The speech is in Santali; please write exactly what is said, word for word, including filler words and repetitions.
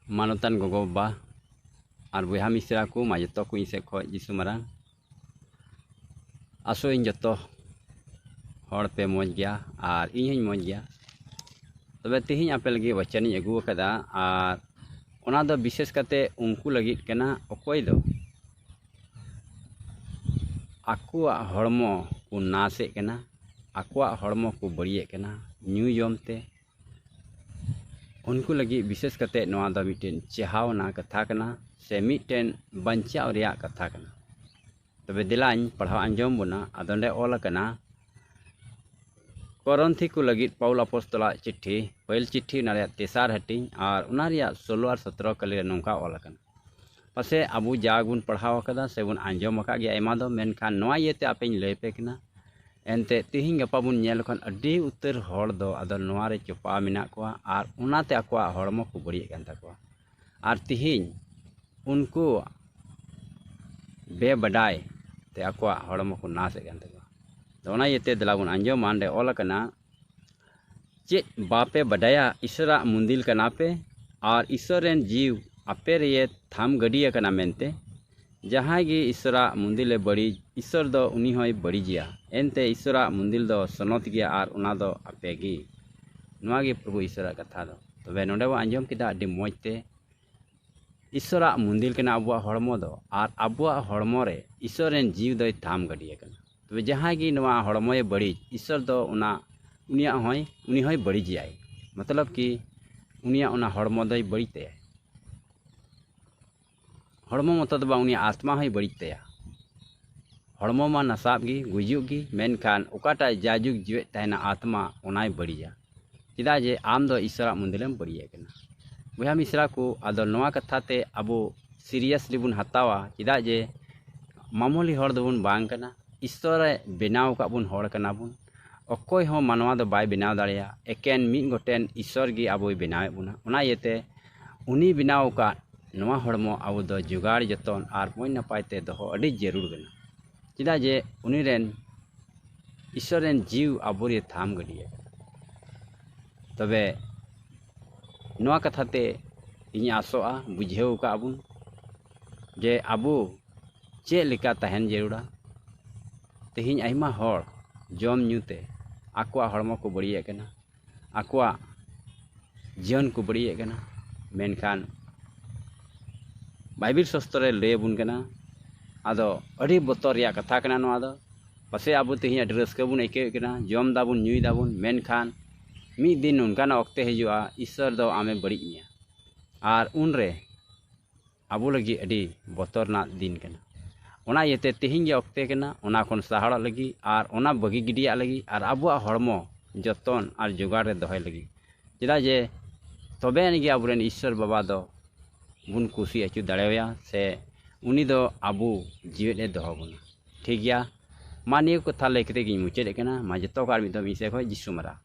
ᱢᱟᱱᱚᱛᱟᱱ ᱜᱚᱜᱚ ᱵᱟᱵᱟ ᱟᱨ ᱵᱚᱭᱦᱟ ᱢᱤᱥᱨᱟ ᱠᱚ, ᱢᱟ ᱡᱚᱛᱚ ᱠᱚ ᱤᱧ ᱥᱮᱫ ᱠᱷᱚᱱ ᱡᱤᱥᱩ ᱢᱟᱨᱟᱝ᱾ ᱟᱥᱚᱜ ᱟᱹᱧ ᱡᱚᱛᱚ ᱦᱚᱲ ᱯᱮ ᱢᱚᱡᱽ ᱜᱮᱭᱟ ᱟᱨ ᱤᱧ ᱦᱚᱸᱧ ᱢᱚᱡᱽ ᱜᱮᱭᱟ᱾ ᱛᱚᱵᱮ ᱛᱮᱦᱮᱧ ᱟᱯᱮ ᱞᱟᱹᱜᱤᱫ ᱵᱟᱪᱚᱱᱤᱧ ᱟᱹᱜᱩ ᱟᱠᱟᱫᱟ, ᱟᱨ ᱚᱱᱟ ᱫᱚ ᱵᱤᱥᱮᱥ ᱠᱟᱛᱮ ᱩᱱᱠᱩ ᱞᱟᱹᱜᱤᱫ ᱠᱟᱱᱟ, ᱚᱠᱚᱭ ᱫᱚ ᱟᱠᱚᱣᱟᱜ ᱦᱚᱲᱢᱚ ᱠᱚ ᱱᱟᱥᱮᱫ ᱠᱟᱱᱟ, ᱟᱠᱚᱣᱟᱜ ᱦᱚᱲᱢᱚ ᱠᱚ ᱵᱟᱹᱲᱤᱡᱮᱫ ᱠᱟᱱᱟ ᱧᱩ ᱡᱚᱢ ᱛᱮ᱾ ᱩᱱᱠᱩ ᱞᱟᱹᱜᱤᱫ ᱵᱤᱥᱮᱥ ᱠᱟᱛᱮ ᱱᱚᱣᱟ ᱫᱚ ᱢᱤᱫᱴᱮᱱ ᱪᱮᱦᱟᱣᱱᱟ ᱠᱟᱛᱷᱟ ᱠᱟᱱᱟ ᱥᱮ ᱢᱤᱫᱴᱮᱱ ᱵᱟᱧᱪᱟᱣ ᱨᱮᱭᱟᱜ ᱠᱟᱛᱷᱟ ᱠᱟᱱᱟ᱾ ᱛᱚᱵᱮ ᱫᱮᱞᱟᱧ ᱯᱟᱲᱦᱟᱣ ᱟᱸᱡᱚᱢ ᱵᱚᱱᱟ᱾ ᱟᱫᱚ ᱚᱸᱰᱮ ᱚᱞ ᱟᱠᱟᱱᱟ, ᱠᱚᱨᱚᱱᱛᱷᱤ ᱠᱚ ᱞᱟᱹᱜᱤᱫ ᱯᱟᱣᱩᱞ ᱟᱯᱚᱥᱛᱚᱞᱟᱜ ᱪᱤᱴᱷᱤ, ᱯᱟᱹᱦᱤᱞ ᱪᱤᱴᱷᱤ, ᱚᱱᱟ ᱨᱮᱭᱟᱜ ᱛᱮᱥᱟᱨ ᱦᱟᱹᱴᱤᱧ ᱟᱨ ᱚᱱᱟ ᱨᱮᱭᱟᱜ ᱥᱳᱞᱳ ᱟᱨ ᱥᱚᱛᱨᱚ ᱠᱟᱹᱞᱤ ᱨᱮ ᱱᱚᱝᱠᱟ ᱚᱞ ᱟᱠᱟᱱᱟ᱾ ᱯᱟᱥᱮ ᱟᱵᱚ ᱡᱟ ᱵᱚᱱ ᱯᱟᱲᱦᱟᱣ ᱟᱠᱟᱫᱟ ᱥᱮ ᱵᱚᱱ ᱟᱸᱡᱚᱢ ᱟᱠᱟᱫ ᱜᱮᱭᱟ ᱟᱭᱢᱟ ᱫᱚ, ᱢᱮᱱᱠᱷᱟᱱ ᱱᱚᱣᱟ ᱤᱭᱟᱹᱛᱮ ᱟᱯᱮᱧ ᱞᱟᱹᱭ ᱟᱯᱮ ᱠᱟᱱᱟ᱾ ᱮᱱᱛᱮ ᱛᱤᱦᱤᱧ ᱜᱟᱯᱟ ᱵᱚᱱ ᱧᱮᱞ ᱞᱮᱠᱷᱟᱱ ᱟᱹᱰᱤ ᱩᱛᱟᱹᱨ ᱦᱚᱲ ᱫᱚ ᱟᱫᱚ ᱱᱚᱣᱟ ᱨᱮ ᱪᱚᱯᱟᱣ ᱢᱮᱱᱟᱜ ᱠᱚᱣᱟ ᱟᱨ ᱚᱱᱟᱛᱮ ᱟᱠᱚᱣᱟᱜ ᱦᱚᱲᱢᱚ ᱠᱚ ᱵᱟᱹᱲᱤᱡᱮᱫ ᱠᱟᱱ ᱛᱟᱠᱚᱣᱟ᱾ ᱟᱨ ᱛᱤᱦᱤᱧ ᱩᱱᱠᱩ ᱵᱮᱵᱟᱰᱟᱭ ᱛᱮ ᱟᱠᱚᱣᱟᱜ ᱦᱚᱲᱢᱚ ᱠᱚ ᱱᱟᱥᱮᱫ ᱠᱟᱱ ᱛᱟᱠᱚᱣᱟ᱾ ᱛᱚ ᱚᱱᱟ ᱤᱭᱟᱹᱛᱮ ᱫᱮᱞᱟ ᱵᱚᱱ ᱟᱸᱡᱚᱢᱟ, ᱚᱸᱰᱮ ᱚᱞ ᱟᱠᱟᱱᱟ, ᱪᱮᱫ ᱵᱟᱯᱮ ᱵᱟᱰᱟᱭᱟ ᱤᱥᱚᱨᱟᱜ ᱢᱩᱱᱫᱤᱞ ᱠᱟᱱᱟ ᱯᱮ ᱟᱨ ᱤᱥᱚᱨ ᱨᱮᱱ ᱡᱤᱣ ᱟᱯᱮ ᱨᱮᱭᱮ ᱛᱷᱟᱢ ᱜᱟᱹᱰᱤ ᱟᱠᱟᱱᱟ ᱢᱮᱱᱛᱮ? ᱡᱟᱦᱟᱸᱭ ᱜᱮ ᱤᱥᱚᱨᱟᱜ ᱢᱩᱱᱫᱤᱞᱮ ᱵᱟᱹᱲᱤᱡ, ᱤᱥᱚᱨ ᱫᱚ ᱩᱱᱤ ᱦᱚᱸᱭ ᱵᱟᱹᱲᱤᱡᱮᱭᱟ᱾ ᱮᱱᱛᱮ ᱤᱥᱚᱨᱟᱜ ᱢᱩᱱᱫᱤᱞ ᱫᱚ ᱥᱚᱱᱚᱛ ᱜᱮᱭᱟ ᱟᱨ ᱚᱱᱟ ᱫᱚ ᱟᱯᱮ ᱜᱮ᱾ ᱱᱚᱣᱟ ᱜᱮ ᱯᱨᱚᱵᱷᱩ ᱤᱥᱚᱨᱟᱜ ᱠᱟᱛᱷᱟ ᱫᱚ᱾ ᱛᱚᱵᱮ ᱱᱚᱰᱮ ᱵᱚᱱ ᱟᱸᱡᱚᱢ ᱠᱮᱫᱟ ᱟᱹᱰᱤ ᱢᱚᱡᱽ ᱛᱮ, ᱤᱥᱚᱨᱟᱜ ᱢᱩᱱᱫᱤᱞ ᱠᱟᱱᱟ ᱟᱵᱚᱣᱟᱜ ᱦᱚᱲᱢᱚ ᱫᱚ, ᱟᱨ ᱟᱵᱚᱣᱟᱜ ᱦᱚᱲᱢᱚ ᱨᱮ ᱤᱥᱚᱨ ᱨᱮᱱ ᱡᱤᱣᱤ ᱫᱚᱭ ᱛᱷᱟᱢ ᱜᱟᱹᱰᱤ ᱟᱠᱟᱱᱟ᱾ ᱛᱚᱵᱮ ᱡᱟᱦᱟᱸᱭ ᱜᱮ ᱱᱚᱣᱟ ᱦᱚᱲᱢᱚᱭ ᱵᱟᱹᱲᱤᱡ, ᱤᱥᱚᱨ ᱫᱚ ᱚᱱᱟ, ᱩᱱᱤᱭᱟᱜ ᱦᱚᱸᱭ, ᱩᱱᱤ ᱦᱚᱸᱭ ᱵᱟᱹᱲᱤᱡᱮᱭᱟᱭ᱾ ᱢᱚᱛᱞᱚᱵ ᱠᱤ ᱩᱱᱤᱭᱟᱜ ᱚᱱᱟ ᱦᱚᱲᱢᱚ ᱫᱚᱭ ᱵᱟᱹᱲᱤᱡ ᱛᱟᱭᱟ᱾ ᱦᱚᱲᱢᱚ ᱢᱚᱛᱚ ᱫᱚ ᱵᱟᱝ, ᱩᱱᱤᱭᱟᱜ ᱟᱛᱢᱟ ᱦᱚᱸᱭ ᱵᱟᱹᱲᱤᱡ ᱛᱟᱭᱟ᱾ ᱦᱚᱲᱢᱚ ᱢᱟ ᱱᱟᱥᱟᱜ ᱜᱮ, ᱜᱩᱡᱩᱜ ᱜᱮ, ᱢᱮᱱᱠᱷᱟᱱ ᱚᱠᱟᱴᱟᱜ ᱡᱟᱭᱡᱩᱜᱽ ᱡᱤᱣᱮᱫ ᱛᱟᱦᱮᱱᱟ ᱟᱛᱢᱟ, ᱚᱱᱟᱭ ᱵᱟᱹᱲᱤᱡᱟ᱾ ᱪᱮᱫᱟᱜ ᱡᱮ ᱟᱢ ᱫᱚ ᱤᱥᱚᱨᱟᱜ ᱢᱩᱱᱫᱤᱞᱮᱢ ᱵᱟᱹᱲᱤᱡᱮᱫ ᱠᱟᱱᱟ᱾ ᱵᱚᱭᱦᱟ ᱢᱤᱥᱨᱟ ᱠᱚ, ᱟᱫᱚ ᱱᱚᱣᱟ ᱠᱟᱛᱷᱟ ᱛᱮ ᱟᱵᱚ ᱥᱤᱨᱤᱭᱟᱥᱞᱤ ᱵᱚᱱ ᱦᱟᱛᱟᱣᱟ, ᱪᱮᱫᱟᱜ ᱡᱮ ᱢᱟᱢᱩᱞᱤ ᱦᱚᱲ ᱫᱚᱵᱚᱱ ᱵᱟᱝ ᱠᱟᱱᱟ᱾ ᱤᱥᱚᱨᱮ ᱵᱮᱱᱟᱣ ᱟᱠᱟᱫ ᱵᱚᱱ ᱦᱚᱲ ᱠᱟᱱᱟ ᱵᱚᱱ᱾ ᱚᱠᱚᱭ ᱦᱚᱸ ᱢᱟᱱᱣᱟ ᱫᱚ ᱵᱟᱭ ᱵᱮᱱᱟᱣ ᱫᱟᱲᱮᱭᱟᱜᱼᱟ, ᱮᱠᱮᱱ ᱢᱤᱫ ᱜᱚᱴᱮᱱ ᱤᱥᱚᱨ ᱜᱮ ᱟᱵᱚᱭ ᱵᱮᱱᱟᱣᱮᱫ ᱵᱚᱱᱟ᱾ ᱚᱱᱟ ᱤᱭᱟᱹᱛᱮ ᱩᱱᱤ ᱵᱮᱱᱟᱣ ᱟᱠᱟᱫ ᱱᱚᱣᱟ ᱦᱚᱲᱢᱚ ᱟᱵᱚ ᱫᱚ ᱡᱚᱜᱟᱲ ᱡᱚᱛᱚᱱ ᱟᱨ ᱢᱚᱡᱽ ᱱᱟᱯᱟᱭ ᱛᱮ ᱫᱚᱦᱚ ᱟᱹᱰᱤ ᱡᱟᱹᱨᱩᱲ ᱠᱟᱱᱟ᱾ ᱪᱮᱫᱟᱜ ᱡᱮ ᱩᱱᱤ ᱨᱮᱱ ᱤᱥᱚᱨ ᱨᱮᱱ ᱡᱤᱣ ᱟᱵᱚᱨᱮ ᱛᱷᱟᱢ ᱜᱟᱹᱰᱤᱭᱟ᱾ ᱛᱚᱵᱮ ᱱᱚᱣᱟ ᱠᱟᱛᱷᱟ ᱛᱮ ᱤᱧ ᱟᱥᱚᱜᱼᱟ, ᱵᱩᱡᱷᱟᱹᱣ ᱠᱟᱜᱼᱟ ᱵᱚᱱ ᱡᱮ ᱟᱵᱚ ᱪᱮᱫ ᱞᱮᱠᱟ ᱛᱟᱦᱮᱱ ᱡᱟᱹᱨᱩᱲᱟ᱾ ᱛᱮᱦᱮᱧ ᱟᱭᱢᱟ ᱦᱚᱲ ᱡᱚᱢ ᱧᱩ ᱛᱮ ᱟᱠᱚᱣᱟᱜ ᱦᱚᱲᱢᱚ ᱠᱚ ᱵᱟᱹᱲᱤᱡᱮᱫ ᱠᱟᱱᱟ, ᱟᱠᱚᱣᱟᱜ ᱡᱤᱭᱚᱱ ᱠᱚ ᱵᱟᱹᱲᱤᱡᱮᱫ ᱠᱟᱱᱟ᱾ ᱢᱮᱱᱠᱷᱟᱱ ᱵᱟᱭᱵᱮᱞ ᱥᱟᱥᱛᱨᱚ ᱨᱮ ᱞᱟᱹᱭ ᱟᱵᱚᱱ ᱠᱟᱱᱟ, ᱟᱫᱚ ᱟᱹᱰᱤ ᱵᱚᱛᱚᱨ ᱨᱮᱭᱟᱜ ᱠᱟᱛᱷᱟ ᱠᱟᱱᱟ ᱱᱚᱣᱟ ᱫᱚ᱾ ᱯᱟᱥᱮᱡ ᱟᱵᱚ ᱛᱮᱦᱮᱧ ᱟᱹᱰᱤ ᱨᱟᱹᱥᱠᱟᱹ ᱵᱚᱱ ᱟᱹᱭᱠᱟᱹᱣᱮᱫ ᱠᱟᱱᱟ, ᱡᱚᱢ ᱫᱟᱵᱚᱱ, ᱧᱩᱭ ᱫᱟᱵᱚᱱ, ᱢᱮᱱᱠᱷᱟᱱ ᱢᱤᱫ ᱫᱤᱱ ᱱᱚᱝᱠᱟᱱᱟᱜ ᱚᱠᱛᱮ ᱦᱤᱡᱩᱜᱼᱟ, ᱤᱥᱥᱚᱨ ᱫᱚ ᱟᱢᱮ ᱵᱟᱹᱲᱤᱡ ᱢᱮᱭᱟ᱾ ᱟᱨ ᱩᱱᱨᱮ ᱟᱵᱚ ᱞᱟᱹᱜᱤᱫ ᱟᱹᱰᱤ ᱵᱚᱛᱚᱨ ᱨᱮᱱᱟᱜ ᱫᱤᱱ ᱠᱟᱱᱟ᱾ ᱚᱱᱟ ᱤᱭᱟᱹᱛᱮ ᱛᱮᱦᱮᱧ ᱜᱮ ᱚᱠᱛᱮ ᱠᱟᱱᱟ ᱚᱱᱟ ᱠᱷᱚᱱ ᱥᱟᱦᱟᱲᱚᱜ ᱞᱟᱹᱜᱤᱫ ᱟᱨ ᱚᱱᱟ ᱵᱟᱹᱜᱤ ᱜᱤᱰᱤᱭᱟᱜ ᱞᱟᱹᱜᱤᱫ ᱟᱨ ᱟᱵᱚᱣᱟᱜ ᱦᱚᱲᱢᱚ ᱡᱚᱛᱚᱱ ᱟᱨ ᱡᱚᱜᱟᱲ ᱨᱮ ᱫᱚᱦᱚᱭ ᱞᱟᱹᱜᱤᱫ᱾ ᱪᱮᱫᱟᱜ ᱡᱮ ᱛᱚᱵᱮ ᱟᱹᱱᱤᱡ ᱜᱮ ᱟᱵᱚᱨᱮᱱ ᱤᱥᱥᱚᱨ ᱵᱟᱵᱟ ᱫᱚ ᱵᱚᱱ ᱠᱩᱥᱤ ᱟᱹᱪᱩ ᱫᱟᱲᱮᱣᱟᱭᱟ, ᱥᱮ ᱩᱱᱤ ᱫᱚ ᱟᱵᱚ ᱡᱤᱣᱮᱫ ᱮ ᱫᱚᱦᱚ ᱵᱚᱱᱟ᱾ ᱴᱷᱤᱠ ᱜᱮᱭᱟ, ᱢᱟ ᱱᱤᱭᱟᱹ ᱠᱟᱛᱷᱟ ᱞᱟᱹᱭ ᱠᱟᱛᱮ ᱜᱤᱧ ᱢᱩᱪᱟᱹᱫᱮᱫ ᱠᱟᱱᱟ᱾ ᱢᱟ ᱡᱚᱛᱚ ᱠᱚ ᱟᱨ ᱢᱤᱫ ᱫᱚᱢ ᱤᱧ ᱥᱮᱫ ᱠᱷᱚᱱ ᱡᱤᱥᱩ ᱢᱟᱨᱟᱝ᱾